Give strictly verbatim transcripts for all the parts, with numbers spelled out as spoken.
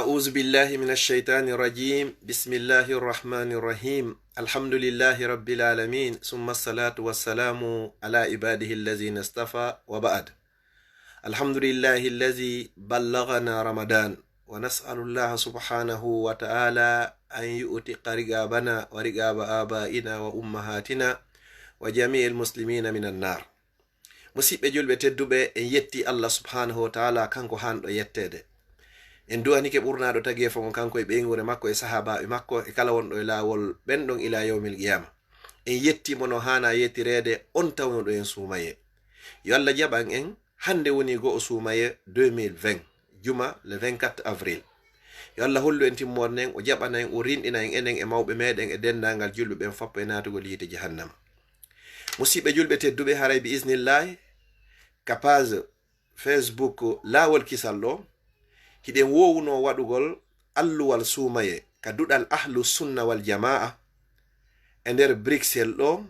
أعوذ بالله من الشيطان الرجيم. بسم الله الرحمن الرحيم. الحمد لله رب العالمين، ثم الصلاة والسلام على عباده الذين اصطفى، وبعد. الحمد لله الذي بلغنا رمضان، ونسأل الله سبحانه وتعالى أن يعتق رقابنا ورقاب آبائنا وأمهاتنا وجميع المسلمين من النار. Musiɓɓe julɓe tedduɓe, en yetti Allah subhanahu wa ta'ala, kanko hanɗo yetteede. En du'anike ɓurnaaɗo tageefo ngon, kanko e ɓeynguure makko e sahaabaaɓe makko e kala wonɗo e laawol ɓen ɗon ila yawmil qiyama. En yetti mo no haana yettireede, on tawnuɗo en suumaye. Yo Allah jaɓan en, hannde woni go'o suumaye deux mille vingt, juma le vingt-quatre avril. Yo Allah hollu en timmoode nden, o jaɓana en, o rinɗina en enen e mawɓe meɗen e denndaangal julɓe ɓen foppo e naatugol yiite jahannama. Musiɓɓe julɓe tedduɓe, haray bi isnillahi, ka page Facebook Laawol Kisal ɗo, hiɗen woowuno waɗugol alluwal suumaye ka duɗal Ahlu Sunna wal Jamaa e nder Bruxelles ɗo.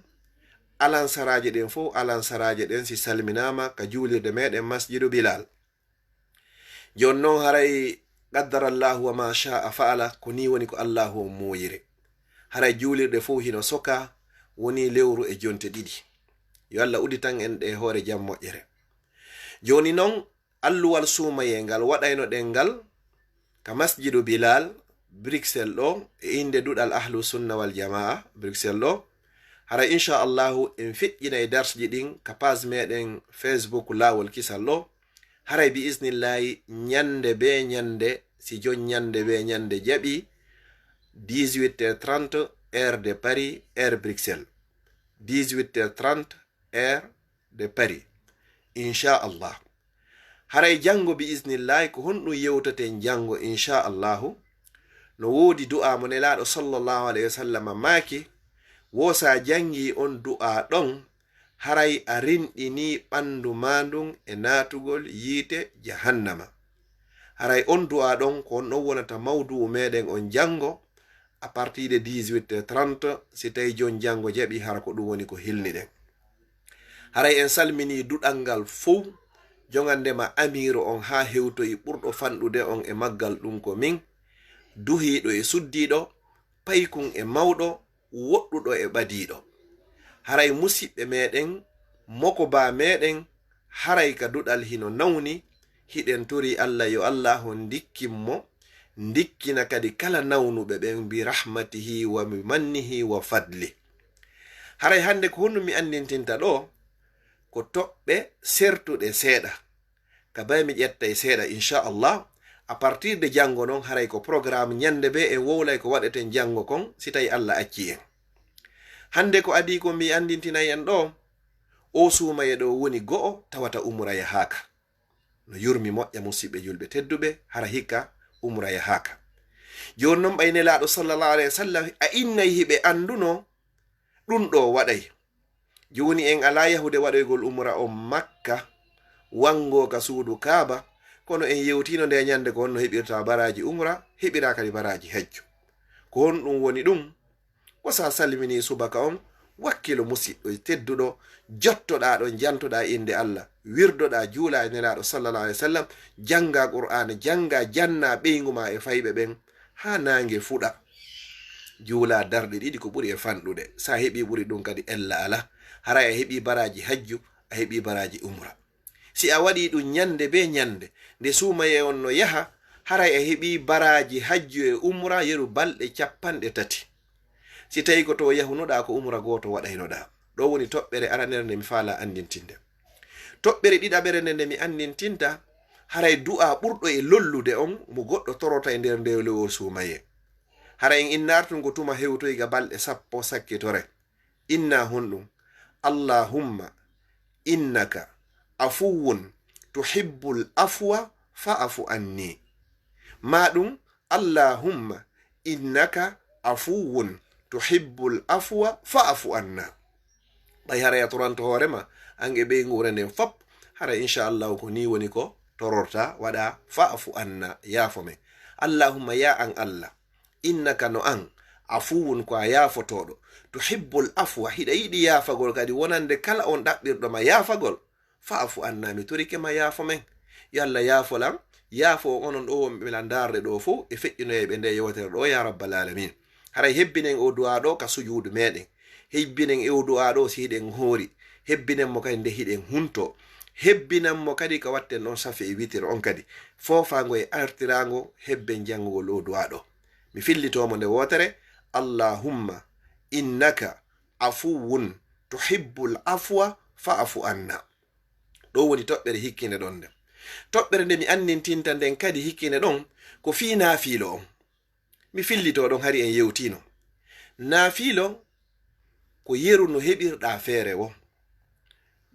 Alansaraaje ɗen fow, alansaraaje ɗen si salminaama ka juulirde meɗen Masjidu Bilal. Jooni non, haray qaddarallahu wa ma sha'a fa'ala, ko nii woni ko Allahu on muuyiri. Haray juulirɗe fow hino soka, woni lewru e jonte ɗiɗi. Yo Allah uditan en ɗe e hoore jam moƴƴere. Jooni non, alluwal suumayee ngal waɗaynoɗen ngal ka Masjidu Bilal, Bruxelles ɗo, e innde duɗal Ahlu Sunna wal Jamaa, Bruxelles ɗo. Haray, insha Allahu, en feƴƴinay darsji ɗin ka page meɗen Facebook Laawol Kisal ɗo. Haray, bi isnillahi, ñande be ñande, si jon ñande be ñande jaɓi, dix-huit heures trente, heure de Paris, heure Bruxelles. Dix-huit heures trente, heure de Paris. Insha Allah. Haray janngo, bi isnillahi, ko honɗum yewtaten janngo, insha Allahu? No woodi du'a mo Nelaaɗo sallallahu alayhi wa sallam maaki, wo sa janngi on du'a ɗon, haray a rinɗini ɓandu maa ndun e naatugol yiite jahannama. Haray on du'a ɗon, ko on ɗon wonata mawdu'u meɗen on janngo, à partir de dix-huit heures trente, si tawi jon janngo jaɓi, hara ko ɗum woni ko hilniɗen. Haray en salmini duɗal ngal fow, jongandema amiiro on haa hewtoyi ɓurɗo fanɗude on e maggal, ɗum ko min, duhiiɗo e suddiiɗo, paykun e mawɗo, woɗɗuɗo e ɓadiiɗo. Haray musiɓɓe meɗen, mokobaa meɗen, haray ka duɗal hino nawni, hiɗen tori Allah yo Allahu ndikkin mo, ndikkina kadi kala nawnuɓe ɓen bi rahmatihi wa bi mannihi wa fadli. Haray hannde ko honɗum mi anndintinta ɗo? Ko toɓɓe sertuɗe seeɗa. Ka bay mi ƴettay seeɗa, insha Allah. À partir de janngo non, haray ko programme ñande be en wowlay ko waɗeten janngo kon, si tawi Allah acci en. Hannde ko adii ko mi anndintinay en ɗo, o suumaye ɗo woni go'o tawata umra yahaaka. No yurmi moƴƴa, musiɓɓe julɓe tedduɓe, hara hikka umra yahaaka. Jooni non ɓay Nelaaɗo sallallahu alayhi wa sallam, a innay hiɓe annduno ɗum ɗo waɗay. Jooni en alaa yahude waɗoygol umra on Makka, wanngo ka suudu Kaaba, kono en yewtiino nde ñande ko honno heɓirta baraaji umra, heɓira kadi baraaji hajju. Ko honɗum woni ɗum? Ko sa salmini subaka on, wakkilo musiɗɗo tedduɗo, jottoɗaa ɗon, jantoɗaa innde Allah, wirdoɗaa, juulaa e Nelaaɗo sallallahu alayhi wa sallam, janngaa Qur'aana, janngaa, jannaa ɓeyngu maa e fayɓe ɓen, haa naange fuɗa. Juulaa darɗe ɗiɗi ko ɓuri e fanɗude. Sa heɓii ɓuri ɗum kadi, ella alaa. Haray a heɓii baraaji hajju, a heɓii baraaji umra. Si a waɗii ɗum ñande be ñande, nde suumayee on no yaha, haray a heɓii baraaji hajju e umra yeru balɗe cappanɗe tati. Si tawii ko to yahunoɗaa, ko umra gooto waɗaynoɗaa. Ɗo woni toɓɓere aranere nde mi faalaa anndintinde. Toɓɓere ɗiɗaɓere nde, nde mi anndintinta, haray du'aa ɓurɗo e lollude on, mo goɗɗo torota e nder nde lewol suumayee. Haray en innaartungo tuma hewtoyi ga balɗe sappo sakkitore. Inna honɗum? Allahumma innaka afuwun tuhibbul afwa fa'fu anni. Maa ɗum, Allahumma innaka afuwun tuhibbul afwa fa'fu anna. Ɓay haray a toranto hoore ma, an e ɓeynguure nden fop, haray insha Allahu ko nii woni ko tororta, waɗa fa'fu anna, yaafo men. Allahumma, ya an Allah, innaka, no an, afuwun, ko a yaafotooɗo, tuhibbul afwa, hiɗa yiɗi yaafagol kadi wonande kala on ɗaɓɓirɗo ma yaafagol, fa'fu anna, mi torike ma yaafo men. Yo Allah yaafo lan, yaafo onon ɗo wonɓe lan ndaarɗe ɗo fof e feƴƴinoyeeɓe nde yewtere ɗo, ya rabbal alamin. Haray hebbinen o du'a ɗo ka sujuudu meɗen. Hebbinen e o du'a ɗo si hiɗen hoori. Hebbinen mo kadi nde hiɗen hunto. Hebbinan mo kadi ka watten ɗon safe e witir on kadi. Foofaango e artiraango, hebben janngugol o du'a ɗo. Mi fillitoo mo nde wootere, Allahumma innaka afuwun tuhibbul afwa fa'fu anna. Ɗo woni toɓɓere hikkinde ɗon nde. Toɓɓere nde mi annintinta nden kadi hikkinde ɗon ko fii naafiilo on. Mi fillitoo ɗon hari en yewtiino. Naafiilo ko yeru no heɓirɗaa feere wo.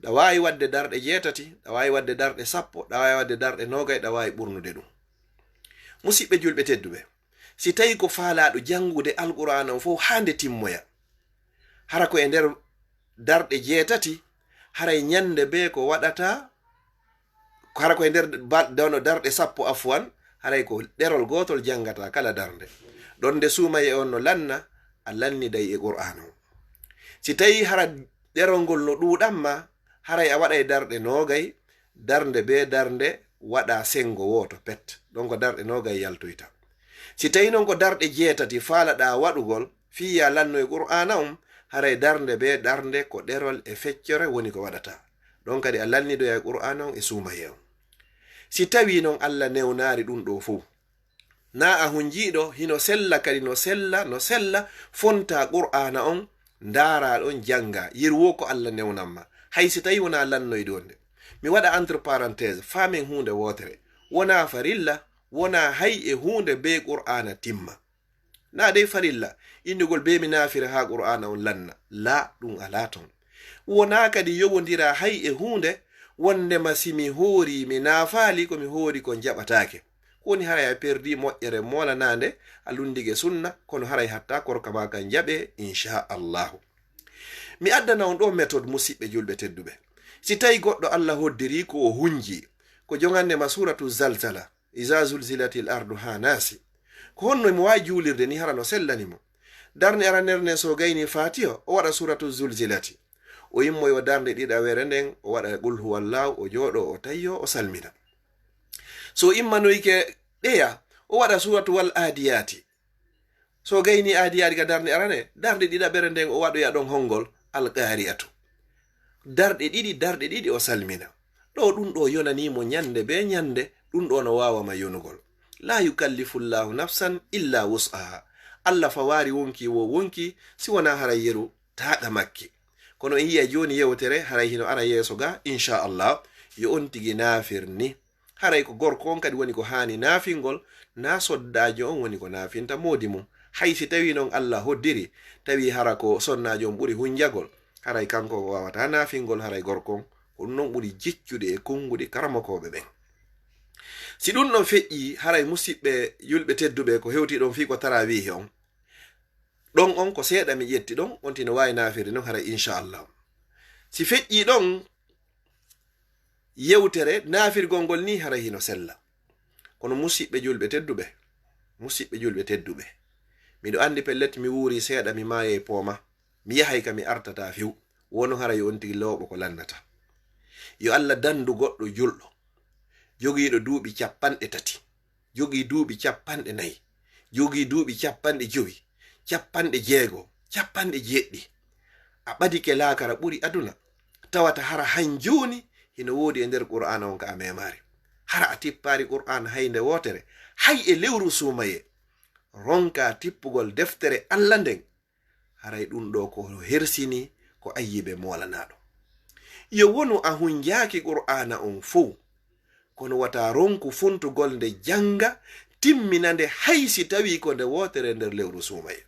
Ɗa waawi waɗde darɗe jeetati, ɗa waawi waɗde darɗe sappo, ɗa waawi waɗde darɗe noogay, ɗa waawi ɓurnude ɗum. Musiɓɓe julɓe tedduɓe, si tawi ko faalaaɗo janngude Alqur'aana on fof haa nde timmoya, hara ko e nder darɗe jeetati, haray ñande bee ko waɗata, hara ko e nder ba-, dano darɗe sappo, afwan, haray ko ɗerol gootol janngata kala darnde. Ɗon nde suumaye on no lanna, a lanniday e Qur'aana on. Si tawi hara ɗerol ngol no ɗuuɗan ma, haray a waɗay darɗe noogay, darnde bee darnde waɗa senngo wooto pet. Ɗon ko darɗe noogay yaltoyta. Si tawi non ko darɗe jeetati faalaɗaa waɗugol, fii ya lanno e Qur'aana on, haray darnde bee darnde ko ɗerol e feccere woni ko waɗata. Ɗon kadi a lannidoya e Qur'aana on e suumaye on. Si tawi non Alla newnaari ɗum ɗo fow, naa a hunjiiɗo, hino sella kadi, no sella, no sella, fontaa Qur'aana on, ndaaraa ɗon, janngaa, yeru wo ko Alla newnan ma. Hay si tawi wonaa lannoyde wonde. Mi waɗa entre parenthèse, faamen huunde wootere. Wonaa farilla, wonaa hay e huunde bee Qur'aana timma. Naa dey farilla, innugol bee mi naafira haa Qur'aana on lanna. Laa, ɗum alaa ton. Wonaa kadi yowondira hay e huunde, wondema si mi hoori, mi naafaali, ko mi hoori kon jaɓataake. Ko woni haray a perdi moƴƴere moolanaande, a lunndike sunna, kono haray hatta korka maa kan jaɓe, inchallahu. Mi addana on ɗo méthode, musiɓɓe julɓe tedduɓe. Si tawi goɗɗo Alla hoddiri ko o hunji, ko jongande ma suratu Zalzala, iza zulzilatil ardu haa naasi. Ko honno mo waawi juulirde ni hara no sellani mo? Darnde aranere nden so gayni Fatiha, o waɗa suratu Zulzilati. O immoyo darnde ɗiɗawere nden, o waɗa Qul huwallahu, o jooɗo, o tayyo, o salmina. So immanoyke ɗeya, o waɗa suratu wal adiyati. So gayni adiyati ka darnde arane, darnde ɗiɗaɓere nden o waɗoya ɗon hongol Al Qari'atu. Darɗe ɗiɗi, darɗe ɗiɗi o salmina. Ɗo ɗum ɗo yonani mo ñande be ñande, ɗum ɗo no waawa ma yonugol. La yukallifu Llahu nafsan illa wus'aha. Allah fawaari wonki wo wonki, si wonaa haray yeru taaɗa makki. Kono en yiya jooni yewtere, haray hino ara yeeso ga, inchallah, yo on tigi naafir ni. Haray ko gorko on kadi woni ko haani naafingol, naa soddaajo on woni ko naafinta moodi mum. Hay si tawi non Allah hoddiri, tawi hara ko sonnaajo on ɓuri hunjagol, haray kanko o waawata naafingol, haray gorko on. Ko ɗum non ɓuri jiccude e konnguɗi karamokooɓe ɓen. Si ɗum ɗon feƴƴi, haray musiɓɓe julɓe tedduɓe ko hewti ɗon fii ko tarawihi on. Ɗon on ko seeɗa mi ƴetti ɗon, on tino waawi naafirde non haray inchallah. Si feƴƴi ɗon, yewtere naafirgol ngol ni haray hino sella. Kono musiɓɓe julɓe tedduɓe, musiɓɓe julɓe tedduɓe, miɗo anndi pellet mi wuuri seeɗa, mi maayay pooma, mi yahay ka mi artata few, wono haray on tigi looɓo ko lannata. Yo Allah dandu goɗɗo julɗo, jogiiɗo duuɓi capanɗe tati, jogii duuɓi capanɗe nayi, jogii duuɓi capanɗe jowi, capanɗe jeego, capanɗe jeɗɗi. A ɓadike laakara ɓuri aduna, tawata hara han jooni hino woodi e nder Qur'aana on ka a memaari. Hara a tippaari Qur'aana hay nde wootere, hay e lewru suumaye. Ronka tippugol deftere Allah nden, haray ɗum ɗo ko hersini, ko ayyibe moolanaaɗo. Yo wonu a hunjaaki Qur'aana on fow, kono wata ronku funtugol nde jannga, timmina nde hay si tawi ko nde wootere nder lewru suumaye.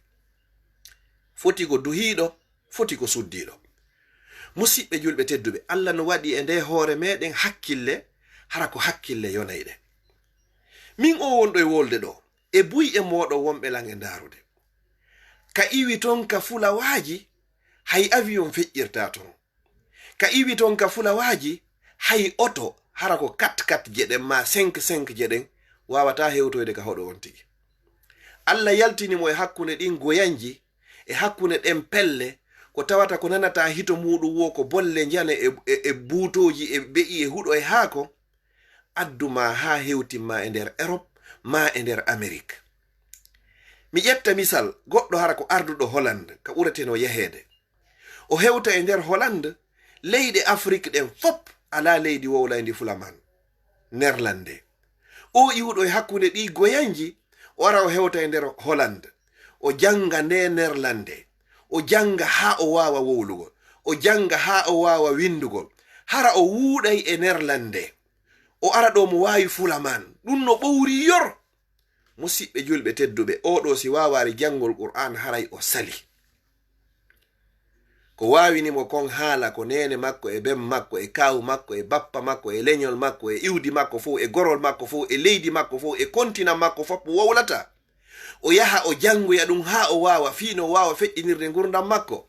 Foti ko duhiiɗo, foti ko suddiiɗo. Musiɓɓe julɓe tedduɓe, Allah no waɗi e nde hoore meɗen hakkille, hara ko hakkille yonayɗe. Min o wonɗo e wolde ɗo, e buy e mooɗo wonɓe lan e ndaarude. Ka iwi ton ka fulawaaji, hay avion feƴƴirta ton. Ka iwi ton ka fulawaaji, hay oto, hara ko kat kat jeɗen ma cinq cinq jeɗen, waawata hewtoyde ka hoɗo on tigi. Allah yaltini mo e hakkunde ɗin goyanji, e hakkunde ɗen pelle, ko tawata ko nanata hito muuɗum wo ko bolle njane e, e, e buutooji e be'i e huɗo e haako, addu ma haa hewtin ma e nder Erop, ma e nder Amerik. Mi ƴetta misal goɗɗo hara ko arduɗo Holand, ka ɓureteno yaheede. O hewta e nder Holand, leyɗe Afrik ɗen fop alaa leydi wowlayndi fulamaan, Nerlande. O iwɗo e hakkunde ɗi goyanji, o ara o hewta e nder Holand. O jannga nde Nerlande. O jannga haa o waawa wowlugol. O jannga haa o waawa winndugol. Hara o wuuɗay e Nerlande. O ara ɗo mo waawi fulamaan. Ɗum no ɓowri yor. Musiɓɓe julɓe tedduɓe, oo ɗoo si waawaali janngol Qur'aana haray o sali. Ko waawini mo kon haala ko neene makko e ben makko e kaawu makko e bappa makko e leñol makko e iwdi makko fow e gorol makko fow e leydi makko fow e kontinan makko fof wowlata. O yaha o janngoya ɗum haa o waawa fii no waawa feƴƴinirde ngurndan makko.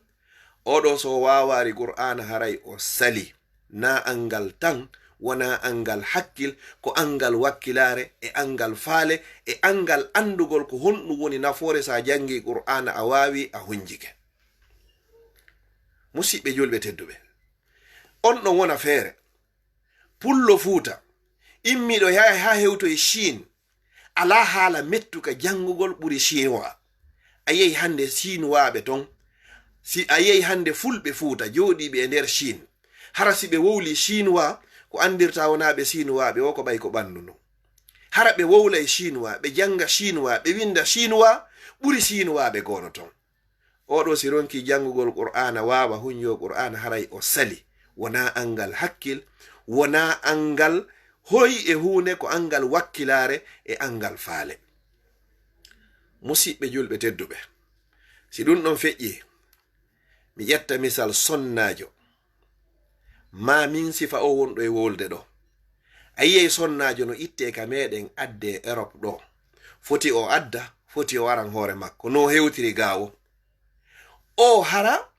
Oo ɗoo so o waawaali Qur'aana haray o sali. Na anngal tan, wonaa anngal hakkil, ko anngal wakkilaare e anngal faale e anngal anndugol ko honɗum woni nafoore. So a janngii Qur'aana a waawi a hunjike. Musiɓɓe julɓe tedduɓe, on ɗon wona feere. Pullo Fuuta, immiiɗo yaha haa hewtoye Chine, alaa haala mettuka janngugol ɓuri Chinois. A yiyay hannde Chinois ɓe ton, si a yiyay hannde Fulɓe Fuuta jooɗiiɓe e nder Chine, hara si ɓe wowli Chinois, ko anndirta wonaa ɓe Chinois ɓe, o ko ɓay ko ɓanndu ndun. Hara ɓe wowlay Chinois, ɓe jannga Chinois, ɓe winnda Chinois, ɓuri Chinois ɓe goono ton. Oo ɗoo si ronkii janngugol Qur'aana, waawa hunjoo Qur'aana, haray o sali. Wonaa anngal hakkil, wonaa anngal hoy e huunde, ko anngal wakkilaare e anngal faale. Musiɓɓe julɓe tedduɓe, si ɗum ɗon feƴƴii, mi ƴetta misal sonnaajo. Maa min sifa o wonɗo e wolde ɗoo. A yiyay sonnaajo no ittee ka meɗen addee Erop ɗoo. Foti o adda, foti o aran hoore makko. No hewtiri gaawo. O hara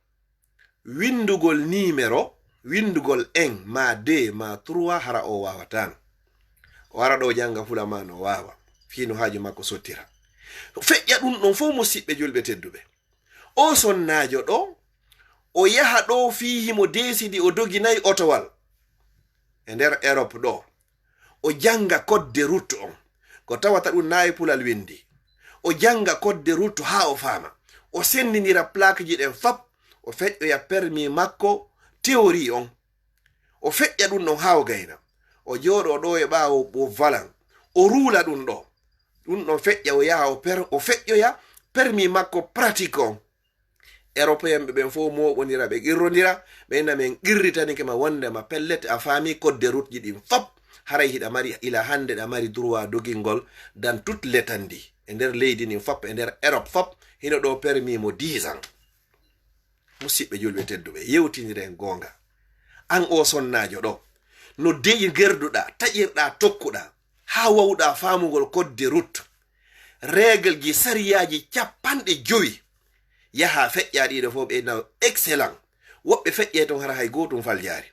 winndugol nimero, winndugol un, maa deux, maa trois, hara o waawataano. O ara ɗoo jannga fula maa no waawa. Fii no haaju makko sottira. Feƴƴa ɗum ɗon fow musiɓɓe julɓe tedduɓe. O sonnaajo ɗoo, o yaha ɗoo fii himo deesidi o doginay otowal. E nder Erop ɗoo, o jannga code de route on. Ko tawata ɗum na e pulal winndi. O jannga code de route haa o faama. O senndindira plaqueji ɗen fop. O feƴƴoya permis makko théorie on. O feƴƴa ɗum ɗon haa o gayna. O jooɗoo ɗoo e ɓaawo o volant. O ruula ɗum ɗoo. Ɗum ɗon feƴƴa o yaha o per-, o feƴƴoya permis makko pratique on. Européen ɓe ɓen fow mooɓondira, ɓe qirrondira, ɓe inna men qirritanike ma wondema pellet a faami code de route ji ɗin fop. Haray hiɗa mari, ila hannde ɗa mari droit dogingol dans toute l'étendue. E nder leydi ndin fop, e nder Europe fop, hino ɗoo permis mo dix ans. Musiɓɓe julɓe tedduɓe, yewtiniren goonga. An oo sonnaajo ɗoo, no deyi gerduɗaa, taƴirɗaa, tokkuɗaa, haa wawɗaa faamugol code de route, règle ji, sariyaaji cappanɗe jowi. Yahaa feƴƴaa ɗiɗo fof ɓe na excellent. Woɓɓe feƴƴee ton hara hay gootum faljaari.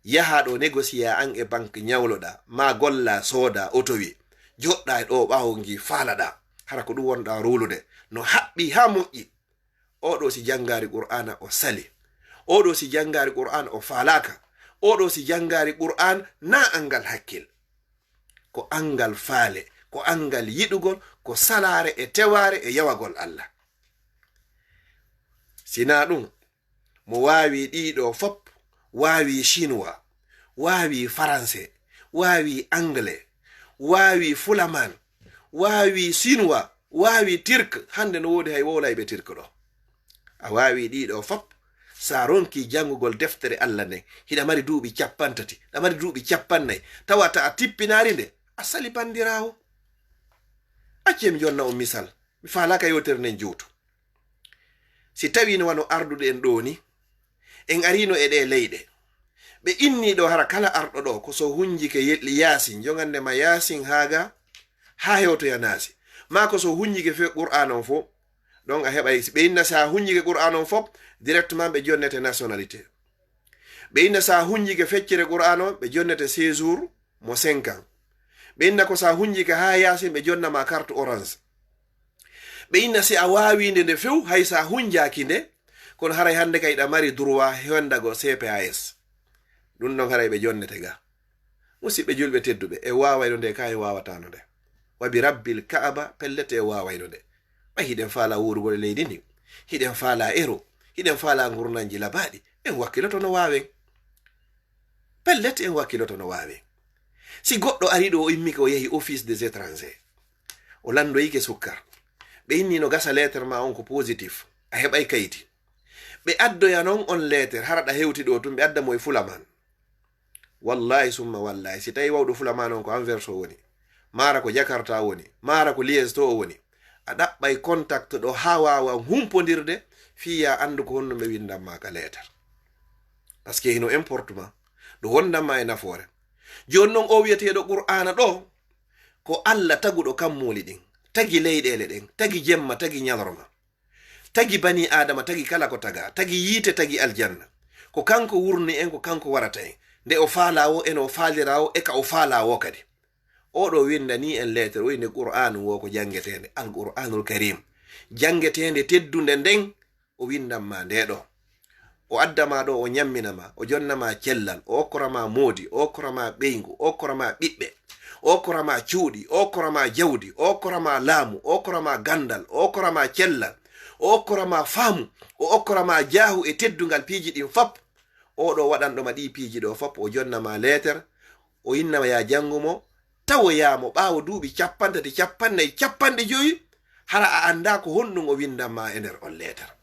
Yahaa ɗo négocier an e banque ñawloɗaa, maa gollaa soodaa otowi, joɗɗaa e ɗo ɓaawo ngi faalaɗaa. Hara ko ɗum wonɗaa ruulude. No haɓɓi haa moƴƴi. Oɗo si janngaari Qur'aana o sali. Oɗo si janngaari Qur'aana o faalaaka. Oɗo si janngaari Qur'aan na anngal hakkil. Ko anngal faale, ko anngal yiɗugol, ko salaare e tewaare e yawagol Allah. Sinaa ɗum, mo waawi ɗiɗo fop, waawi Chinois, waawi Français, waawi Anglais, waawi Fulamaan, waawi Chinois, waawi Turc, hannde no woodi hay wowlayɓe Turc ɗo. A waawi ɗiɗo fop, sa ronki janngugol deftere Allah nden, hiɗa mari duuɓi cappanɗe tati, ɗa mari duuɓi cappanɗe nayi, tawata a tippinaari nde, a sali banndiraawo. Accee mi jonna on misal, mi faalaaka yewtere nden juutu. Si tawii no wano arduɗo en ɗo ni, en ariino e ɗee leyɗe. Ɓe inni ɗo hara kala arɗo ɗo, ko so hunjike ye-, Yaasin, jongande ma Yaasin haa ga, haa hewtoya Naasi. Maa ko so hunjike fe Qur'aan on fof, ɗon a heɓay, si ɓe inna si a hunjike Qur'aan on fof, directement ɓe jonnete nationalité. Ɓe inna si a hunjike feccere Qur'aan on, ɓe jonnete séjour mo cinq ans. Ɓe inna ko sa hunjike haa Yaasin, ɓe jonna ma carte orange. Ɓe inna si a waawi nde nde few, hay sa hunjaaki nde, kono haray hannde kay ɗa mari droit hewndagol C P A S. Ɗum ɗon haray ɓe jonnete ga. Musidɓe julɓe tedduɓe, en waawayno nde, ka en waawataano nde. Wa bi rabbil Ka'aba, pellet en waawayno nde. Ɓay hiɗen faala wuurugol e leydi ndi, hiɗen faala euro, hiɗen faala ngurnanji labaaɗi, en wakkiloto no waawen. Pellet en wakkiloto no waawen. Si goɗɗo ari ɗo, o immike o yehi Office des étrangers, o landoyike sukkar, ɓe inni no gasa leeter ma on ko positif, a heɓay kayti. Ɓe addoyan on on leeter, hara ɗa hewti ɗo tun, ɓe adda mo e fula man. Wallahi summa wallahi, si tawi wawɗo fula ma non ko Anvers o woni, maara ko Jakarta woni, maara ko Liège to o woni, a ɗaɓɓay contact ɗo haa waawan humpondirde, fii ya anndu ko honno ɓe windan ma ka leeter. Parce que hino importe ma, ɗo wondan ma e nafoore. Jooni non o wi'eteeɗo Qur'aana ɗo, ko Alla taguɗo kammuuli ɗin, tagi leyɗeele ɗen, tagi jemma, tagi ñalorma. Tagi banii Aadama, tagi kala ko tagaa, tagi yiite, tagi aljanna. Ko kanko wurni en, ko kanko warata en. Nde o faalaa woo, e no o faaliraa woo, e ka o faalaa woo kadi. Oo ɗoo winndanii en leeter, o wi'i nde Qur'aanu woo ko janngeteende, Al Qur'aanul Kariim. Janngeteende teddunde nden, o winndan maa ndee ɗoo. O adda maa ɗoo, o ñammina maa, o jonna maa cellal, o okkora maa moodi, o okkora maa ɓeyngu, o okkora maa ɓiɓɓe, o okkora maa cuuɗi, o okkora maa jawdi, o okkora maa laamu, o okkora maa ganndal, o okkora maa cellal, o okkora maa faamu, o okkora maa jaahu e teddungal piiji ɗin fop. Oo ɗoo waɗanɗo ma ɗii piiji ɗoo fop, o jonna maa leeter, o inna ma yaa janngu mo, tawoyaa mo ɓaawo duuɓi cappanɗe tati, cappanɗe nayi, cappanɗe jowi, hara a anndaa ko honɗun o winndan maa e nder on leeter.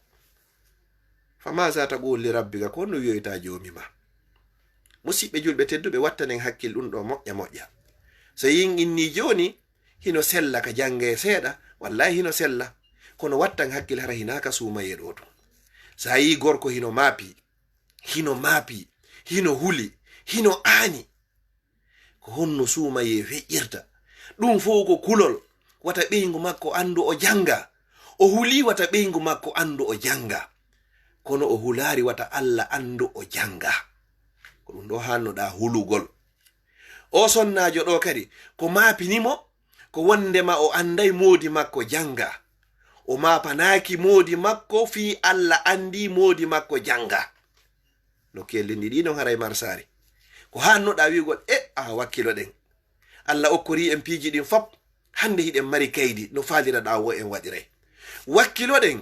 Fa maza taqulu li rabbika, ko honno wi'oyta Joomi maa? Musiɓɓe julɓe tedduɓe, wattanen hakkil ɗun ɗoo moƴƴa moƴƴa. So yin inni jooni, hino sella ka jannge seeɗa, wallahi hino sella. Kono wattan hakkil hara hinaa ka suumayee ɗoo tun. Sa yii gorko hino maapi, hino maapi, hino huli, hino aani. Ko honno suumayee feƴƴirta? Ɗun fow ko kulol. Wata ɓeyngu makko anndu o jannga. O hulii wata ɓeyngu makko anndu o jannga. Kono o hulaari wata Alla anndu o jannga. Ko ɗun ɗoo hannoɗaa hulugol. Oo sonnaajo ɗoo kadi, ko maapini mo, ko wonndema o annday moodi makko jannga. O maapanaaki moodi makko fii Alla anndii moodi makko jannga. No kellini ɗii non haray marsaari. Ko hannoɗaa wi'ugol, e, a wakkiloɗen. Alla okkorii en piiji ɗin fop. Hannde hiɗen mari kaydi, no faaliraɗaa woo en waɗiray. Wakkiloɗen,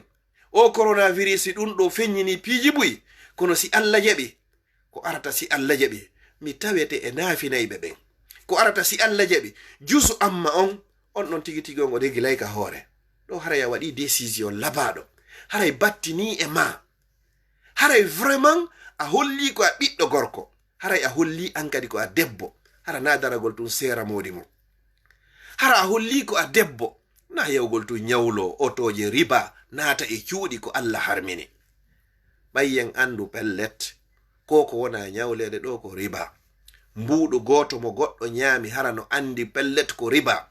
oo coronavirus ɗun ɗoo feññinii piiji buy, kono si Alla jaɓi, ko arata si Alla jaɓi, mi tawete e naafinayɓe ɓen. Ko arata si Alla jaɓi, jusu amma on, on ɗon tigi tigi on o regilay ka hoore. Ɗoo haray a waɗii décision labaaɗo. Haray battinii e maa. Haray vraiment a hollii ko a ɓiɗɗo gorko. Haray a hollii an kadi ko a debbo. Hara naa daragol tun seera moodi mo. Hara a hollii ko a debbo. Naa yahugol tun ñawloo otooje riba, naata e cuuɗi ko Alla harmini. Ɓay en anndu pellet, ko ko wonaa ñawleede ɗoo ko riba. Mbuuɗu gooto mo goɗɗo ñaami hara no anndi pellet ko riba.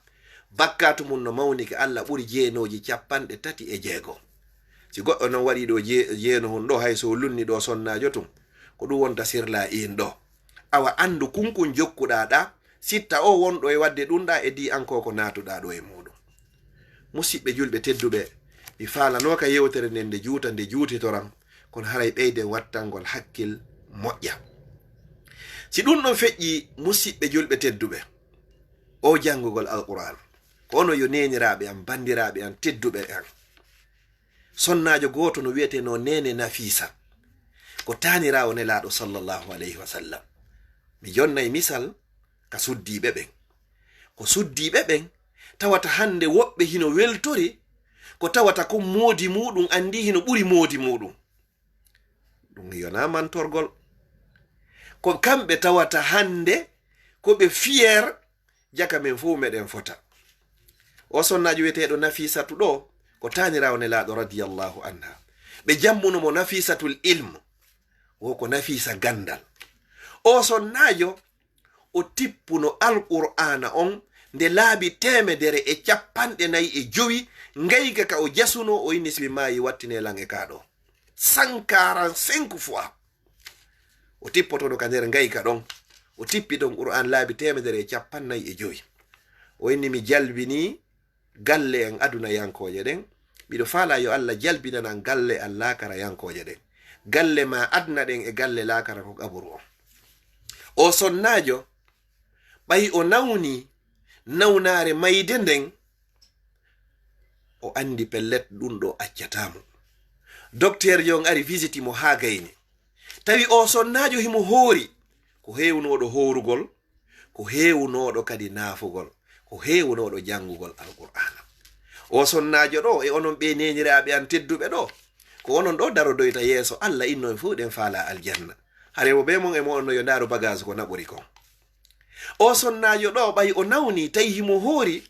Bakkaatu mun no mawnike Alla ɓuri jeenooji cappanɗe tati e jeego. Si goɗɗo non waɗii ɗoo jee-, jeeno hun ɗoo, hay so o lunni ɗoo sonnaajo tun, ko ɗun wonta sirla in ɗoo. Awa anndu kunkun jokkuɗaa ɗaa, sitta oo wonɗo e waɗde ɗun ɗaa e di an ko ko naatuɗaa ɗoo e muuɗun. Musiɓɓe julɓe tedduɓe, mi faalanooka yewtere nden nde juuta, nde juutitoran, kono haray ɓeyden wattangol hakkil moƴƴa. Si ɗun ɗon feƴƴii, musiɓɓe julɓe tedduɓe, oo janngugol Alqur'aan, ko onon yo neeniraaɓe an, banndiraaɓe an, tedduɓe an. Sonnaajo gooto no wi'etenoo Neene Nafiisa, ko taaniraawo Nelaaɗo sallallahu alayhi wa sallam. Mi jonnay misal ka suddiiɓe ɓen. Ko suddiiɓe ɓen tawata hannde woɓɓe hino weltori, ko tawata kon moodi muuɗun anndi hino ɓuri moodi muuɗun. Ɗun yonaa mantorgol. Ko kamɓe tawata hannde ko ɓe fier, jaka men fow meɗen fota. Oo sonnaajo wi'eteeɗo Nafiisatu ɗoo, ko taaniraawo Nelaaɗo radiyallahu anha. Ɓe jammuno mo Nafiisatul Ilm, wo ko Nafiisa ganndal. Oo sonnaajo, o tippuno Alqur'aana on nde laabi teemedere e cappanɗe nayi e jowi, ngayka ka o jasunoo, o inni, si mi maayii, wattinee lan e kaa ɗoo. Cent quarante-cinq fois. O tippotono ka nder ngayka ɗon. O tippi ɗon Qur'aan laabi teemedere e cappannayi e jowi. O inni, mi jalbinii galle en adunayankooje ɗen. Miɗo faalaa yo Alla jalbinanan galle an laakarayankooje ɗen. Galle maa aduna ɗen e galle laakara ko qaburu on. Oo sonnaajo, Ɓay o nawni nawnaare mayde nden, o anndi pellet ɗum ɗo accataa mo. Dokteerjo on ari visiti mo haa gayni. Tawi o sonnaajo himo hoori, ko heewnooɗo hoorugol, ko heewnooɗo kadi naafugol, ko heewnooɗo janngugol Alqur'aana. O sonnaajo ɗo e onon ɓee neeniraaɓe an tedduɓe ɗo, ko onon ɗo darodoyta yeeso Alla, inno en fow ɗen faalaa aljanna. Hare mo bee mon e mo'on no yo ndaaru bagage ko naɓori kon. O sonnaajo ɗo ɓay o nawni, tawi himo hoori,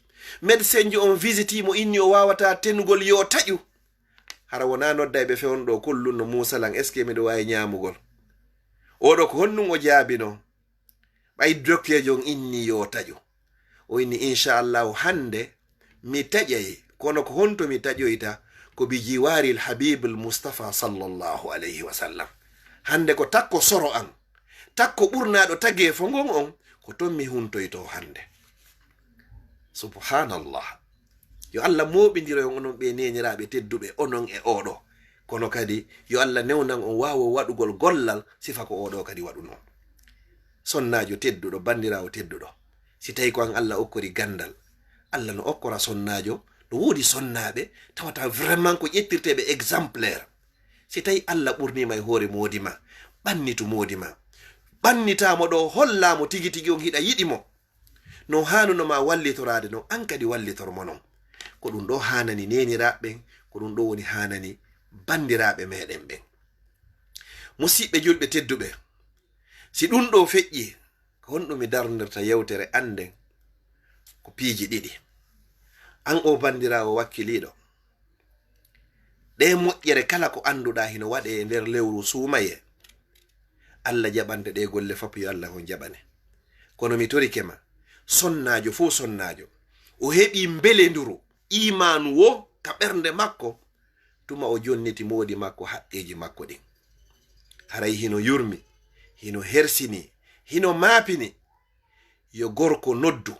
medsenjo on visiti mo, inni o waawataa tenugol yo taƴu. Hara wonaa noddayɓe fewndo ɗo kullun no muusalan, est-ce que miɗo waawi ñaamugol? Oɗo ko honɗum o jaabino? Ɓay dokteejo on inni yo taƴu. O inni, "Inchallahu, hannde mi taƴay, kono ko honto mi taƴoyta? Ko bi jiwaaril Habibul Mustafa sallallahu alayhi wa sallam. Hannde ko takko soro an, takko ɓurnaaɗo tageefo ngon on, ko ton mi huntoyto hannde." Subhanallah. Yo Allah mooɓindiro on onon ɓee neeniraaɓe tedduɓe, onon e oɗo. Kono kadi, yo Allah newnan on waawo waɗugol gollal sifa ko oɗo kadi waɗuno. Sonnaajo tedduɗo, banndiraawo tedduɗo, si tawi ko an Allah okkori ganndal, Allah no okkora sonnaajo, no woodi sonnaaɓe tawata vraiment ko ƴettirteeɓe exemplaire. Si tawi Allah ɓurniima e hoore moodi ma, ɓannitu moodi ma. Ɓannitaa mo ɗo, hollaa mo tigi tigi on hiɗa yiɗi mo. No haanuno ma wallitoraade non, an kadi wallitor mo non. Ko ɗum ɗo haanani neeniraaɓe ɓen, ko ɗum ɗo woni haanani banndiraaɓe meɗen ɓen. Musiɓɓe julɓe tedduɓe, si ɗum ɗo feƴƴi, ko honɗum mi darnirta yewtere an nden? Ko piiji ɗiɗi. An o banndiraawo wakkiliiɗo, ɗe moƴƴere kala ko annduɗaa hino waɗee e nder lewru suumayee, Allah jaɓante ɗe golle fop, yo Allah on jaɓane. Kono mi torike ma, sonnaajo fow sonnaajo, o heɓi mbelenduru iimaanu wo ka ɓernde makko, tuma o jonniti moodi makko haqqeeji makko ɗin. Haray hino yurmi, hino hersini, hino maapini. Yo gorko noddu,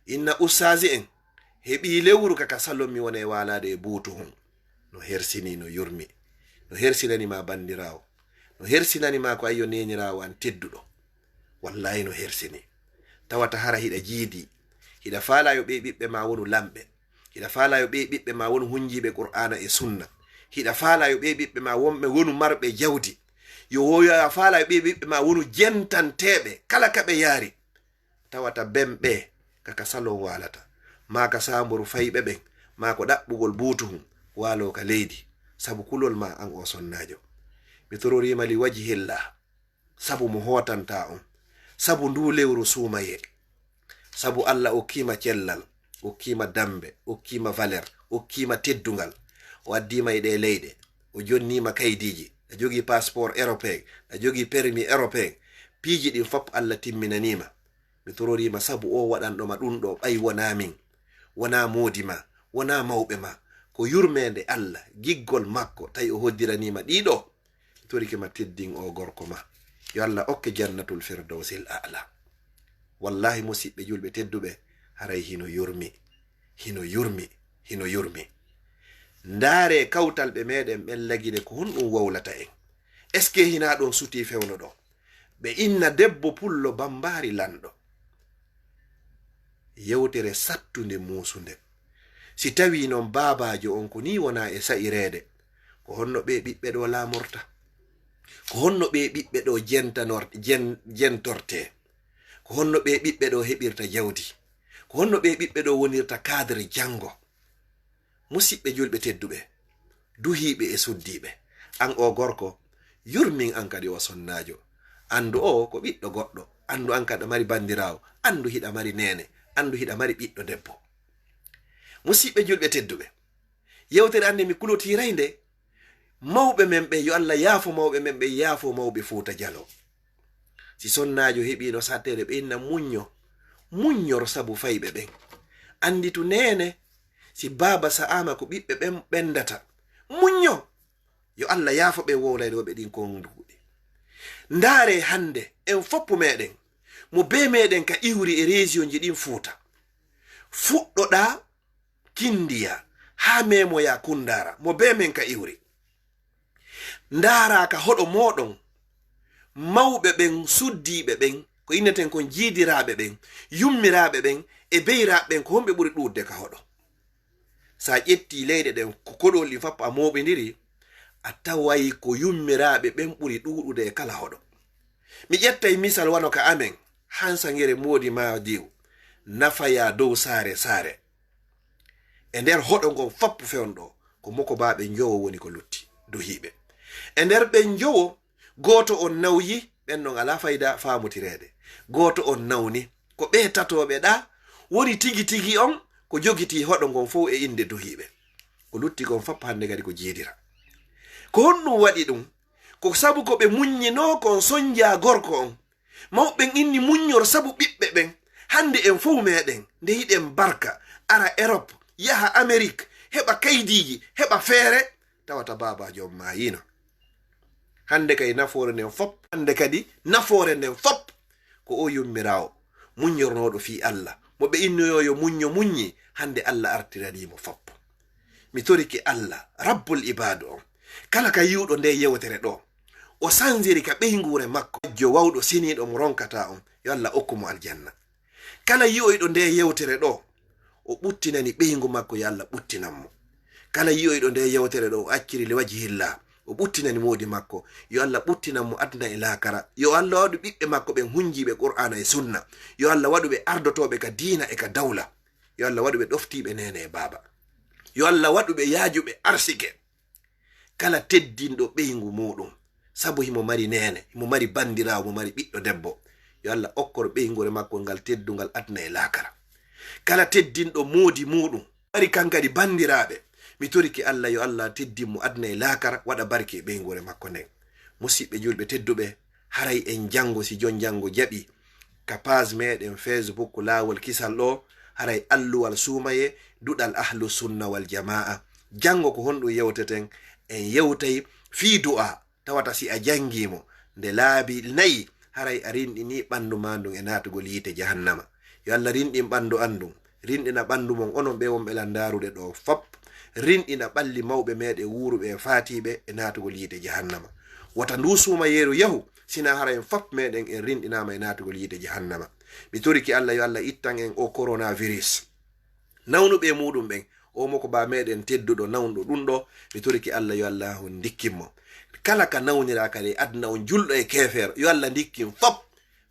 inna ustaasi en, heɓii lewru ka ka salon mi wona e waalaade e buutu hun. No hersini, no yurmi. No hersinani ma banndiraawo. No hersinani ma ko ayyo neeniraawo an tedduɗo. Wallaahi no hersini. Tawata hara hiɗa jiidi. Hiɗa faalaa yo ɓee ɓiɓɓe ma wonu lamɓe. Hiɗa faalaa yo ɓee ɓiɓɓe ma wonu hunjiiɓe Qur'aana e Sunna. Hiɗa faalaa yo ɓee ɓiɓɓe ma wonɓe wonu marɓe jawdi. Yo wo-, yo a faalaa yo ɓee ɓiɓɓe ma wonu jentanteeɓe kala ka ɓe yaari. Tawata ben ɓe ka ka salon waalata, maa ka saamburu fayɓe ɓen, maa ko ɗaɓɓugol buutu hun, waaloo ka leydi, sabu kulol ma an o sonnaajo. Mi tororii ma li wajhillah, sabu mo hootantaa on, sabu nduu lewru suumayee, sabu Allah okkii ma cellal, okkii ma dammbe, okkii ma valeur, okkii ma teddungal. O addii ma e ɗee leyɗe, o jonnii ma kaydiiji, a jogii passeport européen, a jogii permis européen. Piiji ɗin fop Allah timminanii ma. Mi tororii ma sabu o waɗanɗo ma ɗum ɗo, ɓay wonaa min, wonaa moodi ma, wonaa mawɓe ma. Ko yurmeende Allah, giggol makko, tawi o hoddiranii ma ɗii ɗo. Mi torike ma, teddin o gorko ma. Yo Allah okke jannatul firdawsil a'la. Wallaahi, musiɓɓe julɓe tedduɓe, haray hino yurmi, hino yurmi, hino yurmi. Ndaaree kawtal ɓe meɗen ɓen lagine, ko honɗum wowlata en? Est-ce que hinaa ɗon sutii fewndo ɗo? Ɓe inna debbo pullo bambaari lanɗo. Yewtere sattunde muusunde. Si tawii non baabaajo on ko nii wonaa e sa'ireede, ko honno ɓee ɓiɓɓe ɗo laamorta? Ko honno ɓee ɓiɓɓe ɗo jentanor-, jen-, jentortee? Ko honno ɓee ɓiɓɓe ɗo heɓirta jawdi? Ko honno ɓee ɓiɓɓe ɗo wonirta cadre janngo? Musiɓɓe julɓe tedduɓe, duhiiɓe e suddiiɓe, an o gorko, yurmin an kadi o sonnaajo. Anndu o ko ɓiɗɗo goɗɗo, anndu an kadi a mari banndiraawo, anndu hiɗa mari neene, anndu hiɗa mari ɓiɗɗo debbo. Musiɓɓe julɓe tedduɓe, yewtere an nde mi kulotiray nde, mawɓe men ɓe, yo Allah yaafo mawɓe men ɓe, yaafo mawɓe Fuuta Jaloo. Si sonnaajo heɓiino satteede, ɓe inna muñño, muññor sabu fayɓe ɓen. Annditu neene, si baaba sa'aama ko ɓiɓɓe ɓen ɓenndata. Muñño! Yo Allah yaafo ɓe wowlaynooɓe ɗin konduɗi. Ndaaree hannde, en foppu meɗen, mo bee meɗen ka iwri e région ji ɗin Fuuta. Fuɗɗoɗaa Kindiya, haa meemoyaa Kunndaara, mo bee men ka iwri. Ndaaraa ka hoɗo mooɗon, mawɓe ɓen, suddiiɓe ɓen, Ko inneten kon jiidiraaɓe ɓen, yummiraaɓe ɓen, e beyraaɓe ɓen, ko honɓe ɓuri ɗuuɗude ka hoɗo? Sa ƴetti leyɗe ɗen, ko koɗol ɗin fap a mooɓindiri, a taway ko yummiraaɓe ɓen ɓuri ɗuuɗude e kala hoɗo. Mi ƴettay misal wano ka amen, Hansangere Moodi Maadiw, Nafaya dow Saare Saare. E nder hoɗo ngon fap fewndo, ko mokobaaɓe njowo woni ko lutti, duhiiɓe. E nder ɓen njowo, gooto on nawyi, ɓen non alaa fayda faamotireede. Gooto on nawni, ko ɓe tatooɓe ɗa woni tigi tigi on ko jogitii hoɗo ngon fow e innde duhiiɓe. Ko lutti kon fap hannde kadi ko jiidira. Ko honɗum waɗi ɗum? Ko sabu ko ɓe muññinoo kon sonjaa gorko on. Mawɓe ɓen inni muññor sabu ɓiɓɓe ɓen. Hannde en fow meɗen, nde hiɗen barka, ara Erop, yaha Amerik, heɓa kaydiiji, heɓa feere, tawata baabaajo on maayiino. Hannde kay nafoore nden fop, hannde kadi nafoore nden fop ko o yummiraawo muññornooɗo fii Allah, mo ɓe innoyoo yo muñño muññi, hannde Allah artiranii mo fop. Mi torike Allah, Rabbul Ibaadu on, kala ka yi'uɗo nde yewtere ɗo, o sanjiri ka ɓeynguure makko, majjo wawɗo seniiɗo mo ronkataa on, yo Allah okku mo aljanna. Kala yi'oyɗo nde yewtere ɗo, o ɓuttinani ɓeyngu makko, yo Allah ɓuttinan mo. Kala yi'oyɗo nde yewtere ɗo, o acciri li wajhillah, o ɓuttinani moodi makko, yo Allah ɓuttinan mo aduna e laakara. Yo Allah waɗu ɓiɓɓe makko ɓen hunjiiɓe Qur'aana e Sunna. Yo Allah waɗu ɓe ardotooɓe ka diina e ka dawla. Yo Allah waɗu ɓe ɗoftiiɓe neene e baaba. Yo Allah waɗu ɓe yaajuɓe arsike. Kala teddinɗo ɓeyngu muuɗum, sabu himo mari neene, himo mari banndiraawo, mo mari ɓiɗɗo debbo, yo Allah okkor ɓeynguure makko ngal teddungal aduna e laakara. Kala teddinɗo moodi muuɗum, mari kankadi banndiraaɓe, mi torike Allah, yo Allah teddin mo aduna e laakara, waɗa barke e ɓeynguure makko nden. Musiɓɓe julɓe tedduɓe, haray en janngo, si jon janngo jaɓi, ka page meɗen Facebook Laawol Kisal ɗo, haray alluwal suumaye, duɗal Ahlu Sunna wal Jamaa. Janngo ko honɗum yewteten? En yewtay fii du'a, tawata si a janngii mo nde laabi nayi, haray a rinɗinii ɓanndu maa ndun e naatugol yiite jahannama. Yo Allah rinɗin ɓanndu an ndun, rinɗina ɓanndu mon onon ɓe wonɓe lan ndaarude ɗo fop, rinɗina ɓalli mawɓe meɗen wuuruɓe e faatiiɓe e naatugol yiite jahannama. Wota ndu suumayeeru yahu, sina hara en fop meɗen en rinɗinaama e naatugol yiite jahannama. Mi torike Allah, yo Allah ittan en o coronavirus. Nawnuɓe e muuɗum ɓen, o mokobaa meɗen tedduɗo nawnuɗo ɗum ɗo, mi torike Allah, yo Allah on ndikkin mo. Kala ka nawniraa kadi e aduna on, julɗo e keefeero, yo Allah ndikkin fop.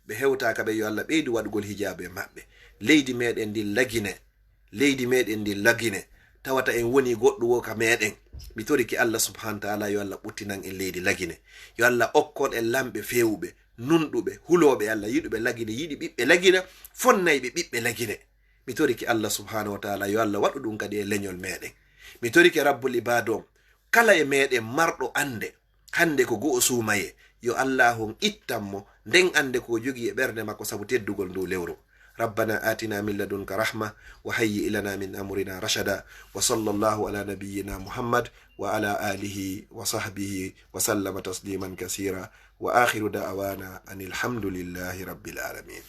Ɓe hewtaaka ɓe, yo Allah ɓeydu waɗugol hijaabu e maɓɓe. Leydi meɗen ndin lagine, leydi meɗen ndin lagine, tawata en woni goɗɗo wo ka meɗen. Mi torike Allah subhanahu wa taala, yo Allah ɓuttinan en leydi lagine. Yo Allah okkon en lamɓe feewuɓe, nunɗuɓe, hulooɓe Allah, yiɗuɓe lagine, yiɗi ɓiɓɓe lagine, fonnayɓe ɓiɓɓe lagine. Mi torike Allah subhanahu wa taala, yo Allah waɗu ɗum kadi e leñol meɗen. Mi torike Rabbul Ibaad on, kala e meɗen marɗo annde, hannde ko go'o suumaye, yo Allah on ittan mo nden annde ko o jogii e ɓernde makko sabu teddugol ndu lewru. ربنا آتنا من لدنك رحمة وهيئ لنا من أمرنا رشدا. وصلى الله على نبينا محمد وعلى آله وصحبه وسلم تسليما كثيرا. وآخر دعوانا أن الحمد لله رب العالمين.